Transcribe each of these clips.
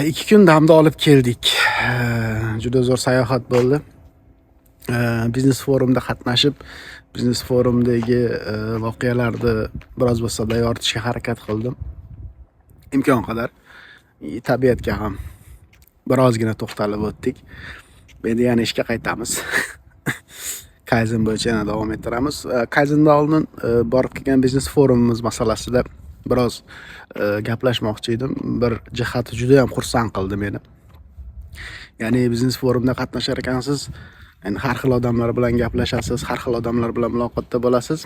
2 kun damda olib keldik. Juda zo'r sayohat bo'ldi. Biznes forumda qatnashib, biznes forumdagi voqealarni biroz bo'lsa-da yoritishga harakat qildim. Imkon qadar. Tabiatga ham birozgina to'xtalib o'tdik. Endi yana ishga qaytamiz. Kaizen bo'yicha yana davom ettiramiz. Kaizendan oldin borib kelgan biznes forumimiz masalasida biroz gaplashmoqchi edim. Bir jihati juda ham xursand qildi meni. Ya'ni biznes forumda qatnashar ekansiz, ya'ni har xil odamlar bilan gaplashasiz, har xil odamlar bilan muloqotda bo'lasiz.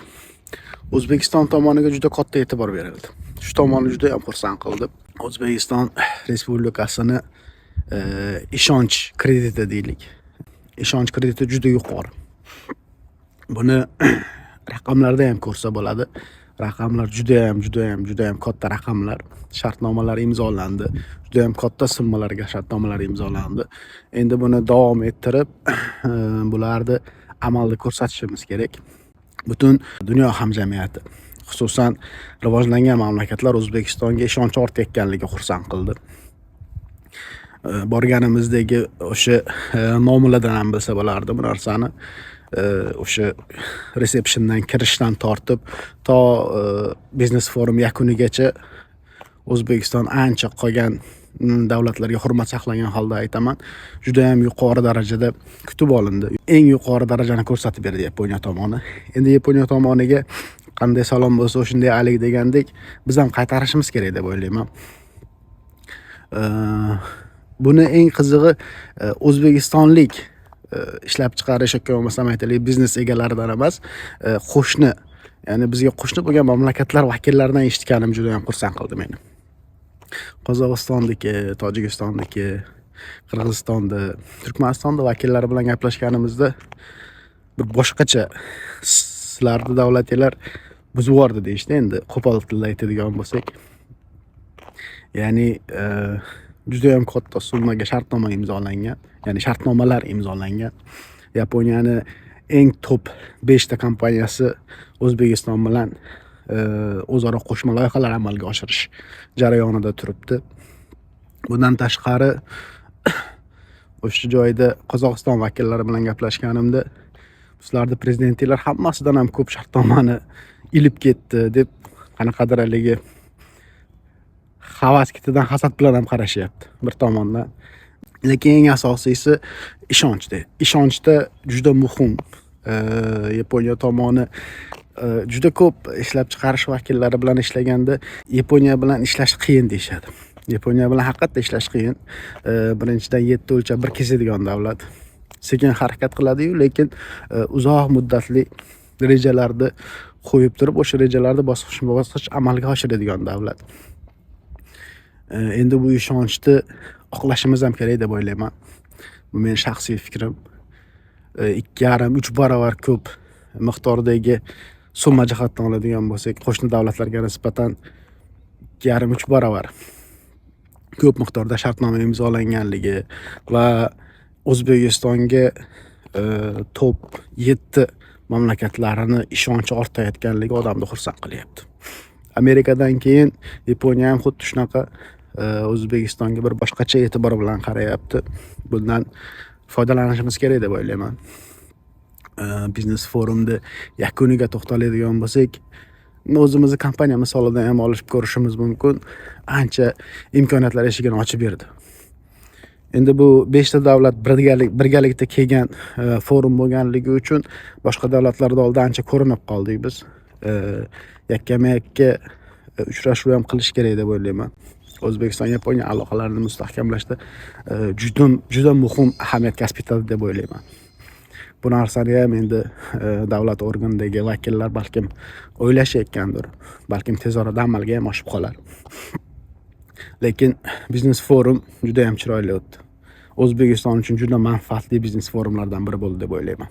O'zbekiston tomoniga juda katta e'tibor berildi. Shu tomoni juda ham xursand qildi. O'zbekiston Respublikasini ishonch krediti deylik. Ishonch krediti juda yuqori. Buni raqamlarda ham ko'rsa bo'ladi. Raqamlar judayam, judayam, judayam katta raqamlar. Shartnomalar imzolandi. Judayam katta summalarga shartnomalar imzolandi. Endi buni davom ettirib, bularni amalda ko'rsatishimiz kerak. Butun dunyo hamjamiyati, xususan rivojlangan mamlakatlar O'zbekistonga ishonch ortayotganligi xursand qildi. Borganimizdagi o'sha muomaladan ham bilsa bo'lardi bu narsani. O'sha resepsiyondan kirishdan tortib to biznes forum yakunigacha O'zbekiston ancha qolgan davlatlarga hurmat saqlagan holda aytaman, judayam yuqori darajada kutib olindi. Eng yuqori darajani ko'rsatib berdi Yaponiya tomoni. Endi Yaponiya tomoniga qanday salom bo'lsa, o'shanday alik degandek, biz ham qaytarishimiz kerak deb o'ylayman. Buni eng qizig'i o'zbekistonlik ishlab chiqarish yoki bo'lmasam, aytaylik, biznes egalaridan emas, qo'shni, ya'ni bizga qo'shni bo'lgan mamlakatlar vakillaridan eshitganim juda ham xursand qildi meni. Qozog'istonniki, Tojikistonniki, Qirg'izistonni, Turkmanistonni vakillari bilan gaplashganimizda bir boshqacha, "Sizlarni davlatinglar buzib yubordi", deyishdi endi qo'pol tilda aytadigan bo'lsak. Ya'ni judayam katta summaga shartnoma imzolangan, ya'ni shartnomalar imzolangan. Yaponiyani eng top beshta kompaniyasi O'zbekiston bilan o'zaro qo'shma loyihalar amalga oshirish jarayonida turibdi. Bundan tashqari, o'sha joyda Qozog'iston vakillari bilan gaplashganimda, "Sizlarni prezidentinglar hammasidan ham ko'p shartnomani ilib ketdi", deb qanaqadir haligi havas ketidan hasad bilan ham qarashyapti bir tomondan. Lekin eng asosiysi ishonchda. Ishonchda juda muhim. Yaponiya tomoni juda ko'p ishlab chiqarish vakillari bilan ishlaganda, "Yaponiya bilan ishlash qiyin", deyishadi. Yaponiya bilan haqiqatda ishlash qiyin. Birinchidan, yetti o'lchab bir kesadigan davlat. Sekin harakat qiladi-yu, lekin uzoq muddatli rejalarni qo'yib turib, o'sha rejalarni bosqichma-bosqich amalga oshiradigan davlat. Endi bu ishonchni oqlashimiz ham kerak deb o'ylayman. Bu meni shaxsiy fikrim. 2,5-3 barobar ko'p miqdordagi summa jihatdan oladigan bo'lsak, qo'shni davlatlarga nisbatan 2,5-3 barobar ko'p miqdorda shartnoma imzolanganligi va O'zbekistonga top 7 mamlakatlarini ishonchi ortayotganligi odamni xursand qilyapti. Amerikadan keyin Yaponiya ham xuddi shunaqa O'zbekistonga bir boshqacha e'tibor bilan qarayapti. Bundan foydalanishimiz kerak deb o'ylayman. Biznes forumni yakuniga to'xtaladigan bo'lsak, o'zimizni kompaniya misolida ham olib ko'rishimiz mumkin. Ancha imkoniyatlar eshigini ochib berdi. Endi bu beshta davlat birgalikda kelgan forum bo'lganligi uchun boshqa davlatlarni oldida ancha ko'rinib qoldik biz. Yakkama yakka uchrashuv ham qilish kerak deb o'ylayman. O'zbekiston Yaponiya aloqalarini mustahkamlashda juda juda muhim ahamiyat kasb etadi deb o'ylayman. Bu narsani ham endi davlat organidagi vakillar balkim o'ylashayotgandir, balkim tez orada amalga ham oshib qolar. Lekin biznes forum juda ham chiroyli o'tdi. O'zbekiston uchun juda manfaatli biznes forumlardan biri bo'ldi deb o'ylayman.